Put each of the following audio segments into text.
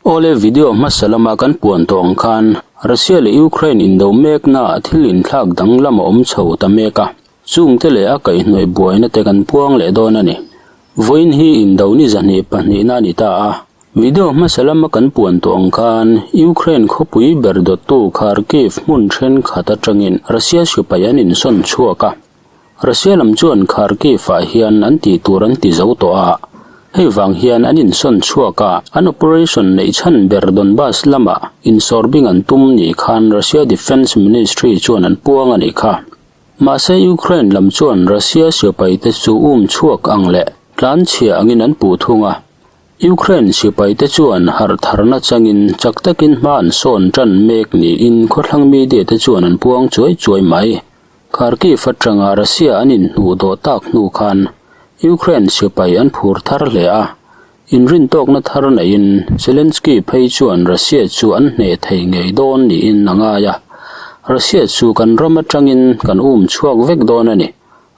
Awle video hmasa lama kan puan tawh ang khan Russia leh Ukraine indo meknaah thil inthlak danglam a awm chho ta mek a, chungte leh a kaihhnawih buaina te kan puang leh dawn a ni. Vawiin hi indo ni zahnih pahnihna a ni ta a, video hmasa lama kan puan tawh ang khan Ukraine khawpui ber dawttu Kharkiv hmun thenkhat atangin Russia sipai an insawn chhuak a. Russia lam chuan Kharkiv-ah hian an tih tur an ti zo tawh a, hei vang hian an insawn chhuak a, an operation neih chhan ber Donbas lamah insawrbing an tum ni khan Russia Defence Ministry chuan an puang a nih kha. Mahse Ukraine lam chuan Russia sipaite chu um chhuak ang leh tlanchhia angin an puh thung a, Ukraine sipaite chuan harh tharna changin chak takin hma an sawn tan mek niin khawthlang media te chuan an puang chuai chuai mai. Kharkiv atanga Russia an inhnuh dawh tak hnu khan Ukraine sipai an phur thar hle a, inrintawkna thar neihin Zelensky phei chuan Russia chu an hneh thei ngei dawn niin a ngai a, Russia chu kan ram atangin kan um chhuak vek dawn a ni,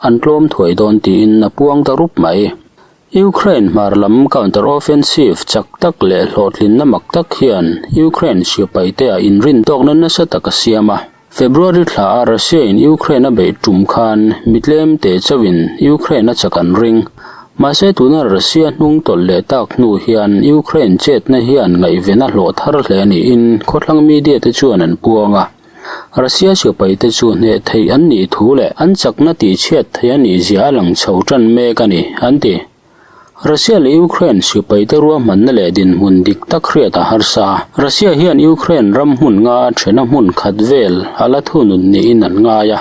an tlawm thuai dawn tiin a puang ta rup mai. Ukraine hmar lam counter-offensive chak tak leh hlawhtlinna mak tak hian Ukraine sipaite a inrintawkna nasa tak a siam a. February thla a Russia in Ukraine a beih tum khan mi tlem te chauhin Ukraine a chak an ring. Mahse tuna Russia hnung tawlh leh tak hnu hian Ukraine chetna hian ngaihven a hlawh thar hle niin khawthlang media te chuan an puang a. Russia sipai te chu hneh theih an nih thu leh an chakna tihchhiat theih a nih zia a lang chho tan mek a ni, an ti. Russia leh Ukraine sipaite ruahmanna leh dinhmun dik tak hriat a harsa. Russia hian Ukraine ram hmun nga a thena hmun khat vel a la thunun niin an ngai a.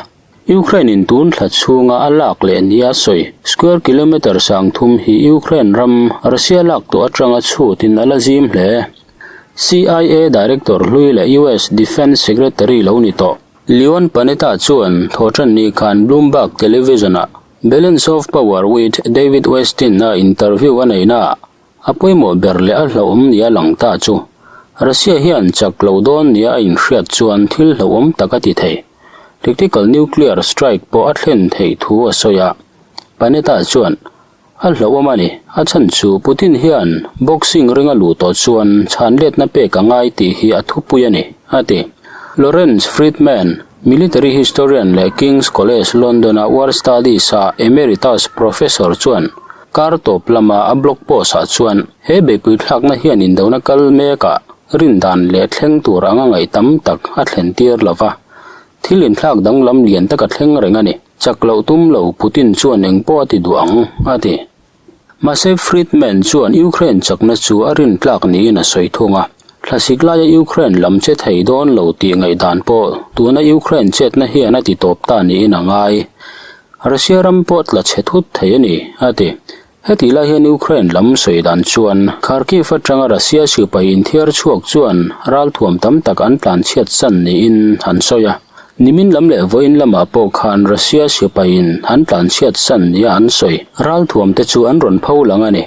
Ukraine in tun thla chhunga a lak leh nia sawi square kilometre sangthum hi Ukraine ram Russia lak tawh atanga chhutin a la zim hle. CIA Director hlui leh US Defence Secretary lo ni tawh. Leon Panetta chuan thawhtanni khan Bloomberg Television-ah Balance of Power with David Westin a interview a neihna a pawimawh ber leh a hlauhawm nia lang ta chu Russia hian chak lo dawn nia a inhriat chuan thil hlauhawm tak a ti thei. Tactical nuclear strike pawh a thlen theih thu a sawi a. Panetta chuan, A hlauhawm a ni. A chhan chu Putin hian boxing ringa luh tawh chuan chhan letna pek a ngai tih hi a thupui a ni, a ti. Lawrence Freedman, Military historian leh King's College London-a War Studies-a Emeritus Professor chuan kar tawp lama a blog post-ah chuan he beihpui thlakna hian indona kal mekah rindan leh thleng tur anga ngaih tam tak a thlen tir lo va, thil inthlak danglam lian tak a thleng reng a ni. Chak loh tum lo Putin chuan eng pawh a ti duh ang, a ti. Mahse Friedman chuan Ukraine chakna chu a rintlak niin a sawi thung a, thlasik laia Ukraine lam che thei dawn lo tih ngaihdan pawh tuna Ukraine chetna hian a ti tawp ta niin a ngai. Russia ram pawh tla chhe thut thei a ni, a ti. Hetih lai hian Ukraine lam sawi dan chuan Kharkiv atanga Russia sipai inthiar chhuak chuan ralthuam tam tak an tlanchhiat san niin an sawi a. Nimin lam leh vawiin lamah pawh khan Russia sipaiin an tlanchhiat san nia an sawi. Ralthuam te chu an rawn pho lang a ni.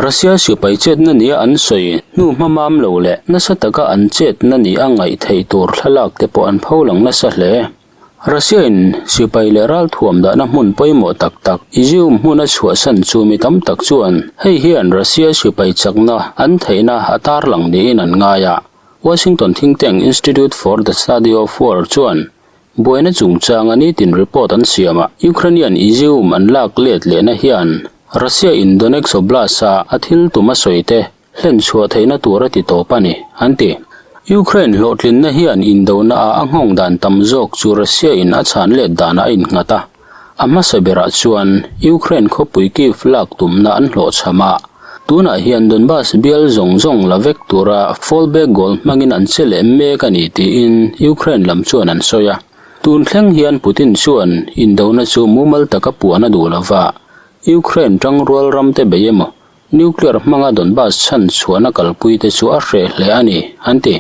Russia sipai chetna nia an sawi hnu hma mam lo leh nasa taka an chetna nia ngaih theih tur thlalak te pawh an pho lang nasa hle. Russia-in sipai leh ralthuam dahna hmun pawimawh tak tak Izium hmuna chhuahsan chu mi tam tak chuan hei hian Russia sipai chakna an theihna a tarlang niin an ngai a. Washington think tank Institute for the Study of War chuan buaina chungchanga nitin report an siam a, Ukrainian Izium an lak let lehna hian Russia in Donetsk Oblast-a a thil tum a sawi te hlen chhuah theihna tur a ti tawp a ni, an ti. Ukraine hlawhtlinna hian indona ah a nghawng dan tam zawk chu Russia in a chhan let danah a innghat a, a hmasa berah chuan Ukraine khawpui Kyiv lak tumna an hlawhchham a, Tunah hian Donbas bial zawng zawng la vek tura fallback goal hmangin an che leh mek a ni tiin Ukraine lam chuan an sawi a. Tun thleng hian Putin chuan indona chu mumal taka puan a duh lova, Ukraine tangrual ramte bei emaw nuclear hmanga Donbas chhan chhuahna kalpui te chu a hreh hle a ni, an ti.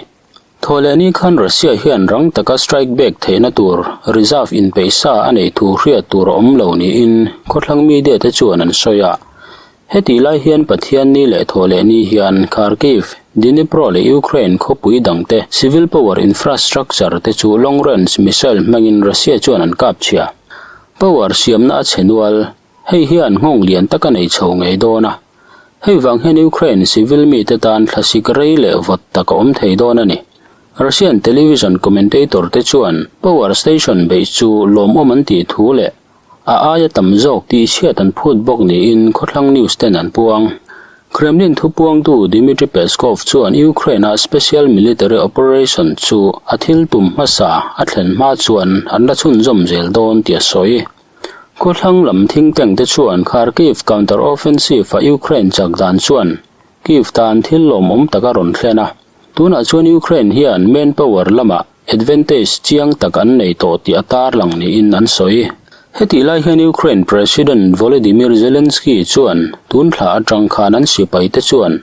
Thawhlehni khan Russia hian rang taka strike back theihna tur reserve inpeih sa a nei thu hriat tur a awm lo niin khawthlang media te chuan an sawi a. Hetih lai hian Pathianni leh Thawhlehni hian Kharkiv, Dnipro leh Ukraine khawpui dangte civil power infrastructure te chu long range missile hmangin Russia chuan an kap chhia. Power siamna a chhe nual, hei hian nghawng lian tak a nei chho ngei dawn a. Hei vang hian Ukraine civil mite tan thlasik rei leh vawt tak a awm thei dawn a ni. Russian television commentator te chuan power station beih chu lawmawm an tih thu leh a aia tam zawk tih chhiat an phut bawk niin khawthlang news ten an puang. Kremlin thupuangtu Dmitry Peskov chuan Ukraine-a special military operation chu a thil tum hmasa a thlen hma chuan an la chhunzawm zel dawn tih a sawi. Khawthlang lam think tank te chuan Kharkiv counter-offensive-a Ukraine chak dan chuan Kyiv tan thil lawmawm tak a rawn thlen a. Tunah chuan Ukraine hian manpower lamah advantage chiang tak an nei tawh tih a tarlang niin an sawi. Hetih lai hian Ukraine President Volodymyr Zelensky chuan tun thla atang khan an sipaite chuan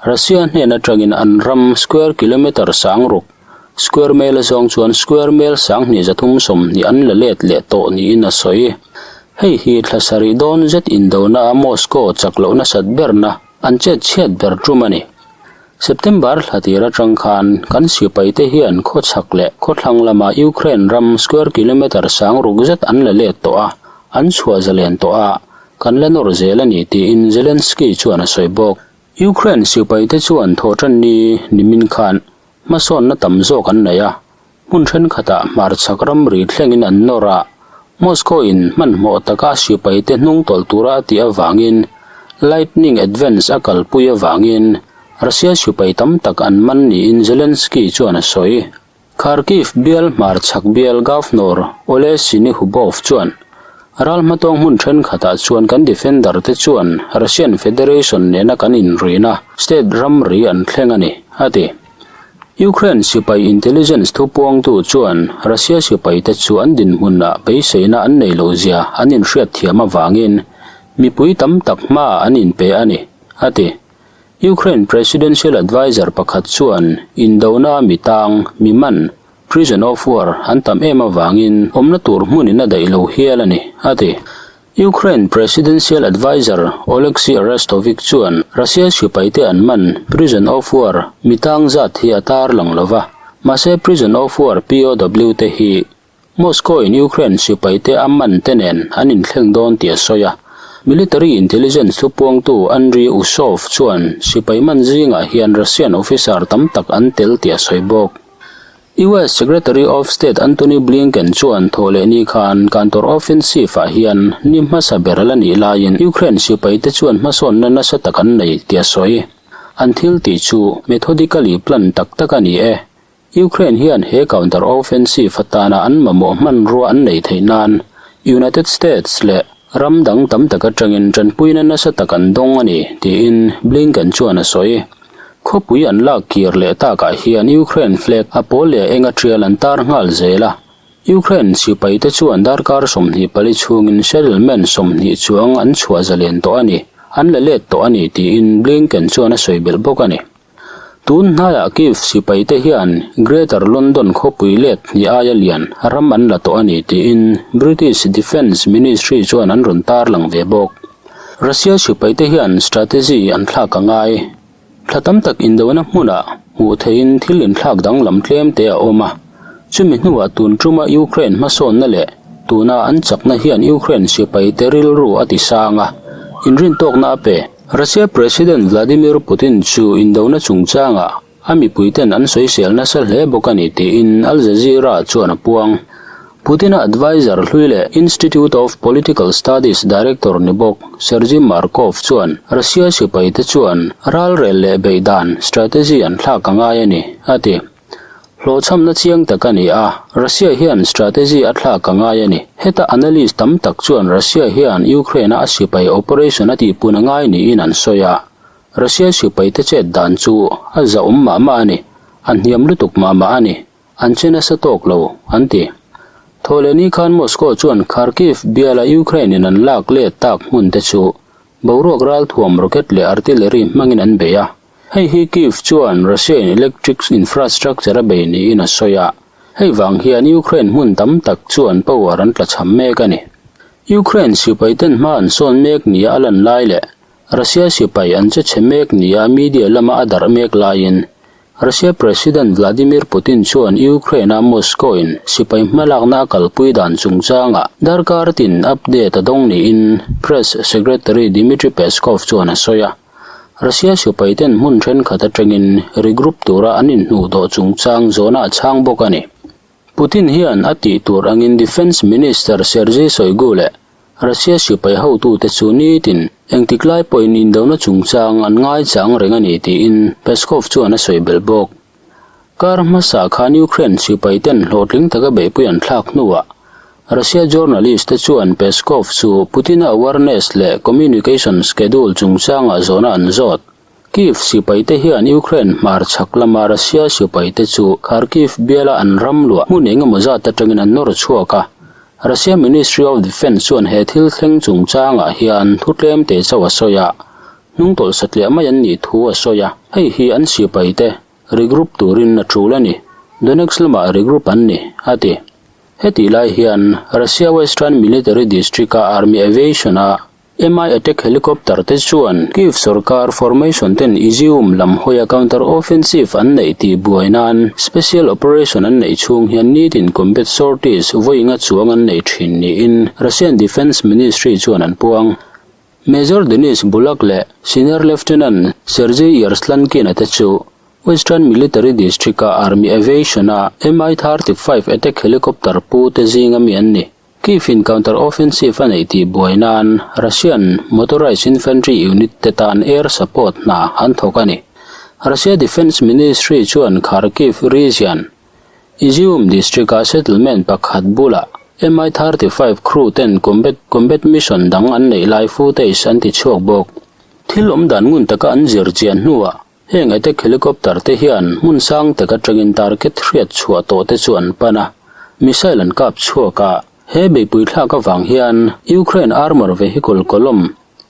Russia hnen atangin an ram square kilometre sangruk, square mel zawng chuan square mel sanghnih 320 an la let leh tawh niin a sawi. Hei hi thla sarih dawn zet indona a Moscow chak loh nasat berna an chet chhiat ber tum a ni. September thla tir atang khan kan sipaite hian khawchhak leh khawthlang lama Ukraine ram square kilometre sangruk zet an la let tawh a, an chhuah zalen tawh a, kan la nawr zel a ni tiin Zelensky chuan a sawi bawk. Ukraine sipaite chuan thawhtanni nimin khan hmasawnna tam zawk an nei a, hmun thenkhatah hmarchhak ramri thlengin an nawr a, Moscow-in hmanhmawh taka sipaite hnung tawlh tura a tih avangin Lightning Advance a kalpui avangin Russia sipai tam tak an man niin Zelensky chuan a sawi. Kharkiv bial hmarchhak bial Governor Oleh Syniehubov chuan ral hmatawng hmun thenkhatah chuan kan defender te chuan Russian Federation nena kan inrina state ramri an thleng a ni, a ti. Ukraine sipai intelligence thupuangtu chuan Russia sipaite chu an dinhmunah beiseina an nei loh zia an inhriatthiam avangin mipui tam tak hmaah an inpe a ni, a ti. Ukraine presidential adviser pakhat chuan indona mi tang, mi man, prison of war, an tam em avangin awmna tur hmunin a daih lo hial a ni, a ti. Ukraine presidential adviser Oleksiy Arestovych chuan Russia sipaite an man prison of war mi tang zat hi a tarlang lo va, mahse prison of war POW te hi Moscow in Ukraine sipaite a man te nen an inthleng dawn tih a sawi a. Military intelligence thupuangtu Andriy Usov chuan sipai man zingah hian Russian officer tam tak an tel tih a sawi bawk. US Secretary of State Antony Blinken chuan thawhlehni khan Kantor Offensive-ah hian ni hmasa ber la nih laiin Ukraine sipaite chuan hmasawnna nasa tak an nei tih a sawi. An thil tih chu methodically plan tak tak a ni e. Ukraine hian he counter offensive atana an mamawh hmanrua an nei theih nan United States leh ram dang tam tak atangin tanpuina nasa tak an dawng a ni, tiin Blinken chuan a sawi. Khawpui an lak kir leh takah hian Ukraine flag a pawl leh eng a tial an tar nghal zel a. Ukraine sipaite chuan darkar 24 chhungin settlement 20 chuang an chhuah zalen tawh a ni, an la let tawh a ni tiin Blinken chuan a sawi belh bawk a ni. Tun hnaiah Kyiv sipaite hian Greater London khawpui let hnih aia lian ram an la tawh a ni tiin British Defence Ministry chuan an rawn tarlang ve bawk. Russia sipaite hian strategy an thlak a ngai. Thla tam tak indona hmunah hmuh theihin thil inthlak danglam tlem te a awm a. Chumi hnuah tun tuma Ukraine hmasawnna leh tuna an chakna hian Ukraine sipaite rilru a ti sang a, inrintawkna a pe. Russia President Vladimir Putin chu indona chungchangah A mipuiten an sawisel nasa hle bawk a ni tiin Al Jazeera chuan a puang. Putin-a adviser hlui leh Institute of Political Studies director ni bawk Sergei Markov chuan Russia sipaite chuan ralrel leh beih dan strategy an thlak a ngai a ni, a ti. Hlawhchhamna chiang tak a ni a, Russia hian strategy a thlak a ngai a ni. Heta analyst tam tak chuan Russia hian Ukraine-a a sipai operation a tihpun a ngai niin an sawi a. Russia sipaite chet dan chu a zahawm mah mah a ni, a hniam lutuk mah mah a ni, an che nasa tawk lo, an ti. Thawhlehni khan Moscow chuan Kharkiv biala Ukraine-in an lak let tak hmun te chu boruak ralthuam rocket leh artillery hmangin an bei a. Hei hi Kyiv chuan Russia-in electric infrastructure a bei niin a sawi a, hei vang hian Ukraine hmun tam tak chuan power an tlachham mek a ni. Ukraine sipaiten hma an sawn mek nia a lan lai leh Russia sipai an che chhe mek nia media lama a darh mek laiin Russia President Vladimir Putin chuan Ukraine-a Moscow-in sipai hmalakna a kalpui dan chungchangah darkar tin update a dawng niin Press Secretary Dmitry Peskov chuan a sawi a. Russia sipaiten hmun thenkhat atangin regroup tura an inhnuhdawh chungchang zawhna a chhang bawk a ni. Putin hian a tih tur angin Defence Minister Sergei Shoigu leh Russia sipai hotute chu nitin engtik lai pawhin indona chungchang an ngaichang reng a ni tiin Peskov chuan a sawi belh bawk. Kar hmasa khan Ukraine sipaiten hlawhtling taka beihpui an thlak hnuah Russia journalist te chuan Peskov chu Putin-a awareness leh communication schedule chungchangah zawhna an zawt. Kyiv sipaite hian Ukraine hmar chhak lama Russia sipaite chu Kharkiv biala an ram luah hmun engemaw zat atangin an nawr chhuak a. Russia Ministry of Defence chuan he thil thleng chungchangah hian thu tlem te chauh a sawi a, hnungtawlh satliah mai an nih thu a sawi a, hei hi an sipaite regroup turin a tul a ni, Donetsk lamah regroup an ni, a ti. Hetih lai hian Russia Western Military District-a Army Aviation-a Mi attack helicopter te chuan Kyiv sorkar formation ten Izium lam hawia counter offensive an neih tih buai nan special operation an neih chhung hian nitin combat sorties vawi nga chuang an nei thin niin Russian Defence Ministry chuan an puang. Major Denis Bulak leh Senior Lieutenant Sergei Yerslankin-a te chu Western Military District-a Army Aviation-a Mi-35 attack helicopter pu te zinga mi an ni. Kyiv-in counter-offensive a neih tih buai nan Russian motorized infantry unit te tan air support hna an thawk a ni. Russia Defence Ministry chuan Kharkiv region, Izium district-a settlement pakhat bulah Mi-35 crew ten combat combat mission dang an neih lai footage an ti chhuak bawk. Thil awm dan ngun taka an zir chian hnuah heng attack helicopter te hian hmun sang tak atangin target hriat chhuah tawh te chu an pan a, missile an kap chhuak a. He beihpui thlak avang hian Ukraine armor vehicle column,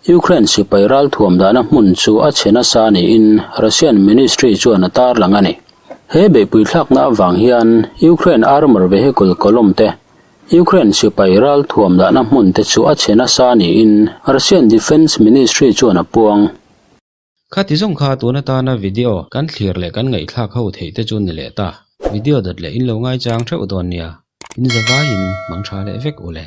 Ukraine sipai ralthuam dahna hmun chu a chhe nasa niin Russian ministry chuan a tarlang a ni. He beihpui thlakna avang hian Ukraine armor vehicle column te, Ukraine sipai ralthuam dahna hmun te chu a chhe nasa niin Russian Defence Ministry chuan a puang. Khati zawng kha tun atana video kan thlir leh kan ngaihthlak ho theih te chu ni leh ta. Video dawt leh in lo ngaichang theuh dawn nia. In zavaiin mang tha leh vek u le.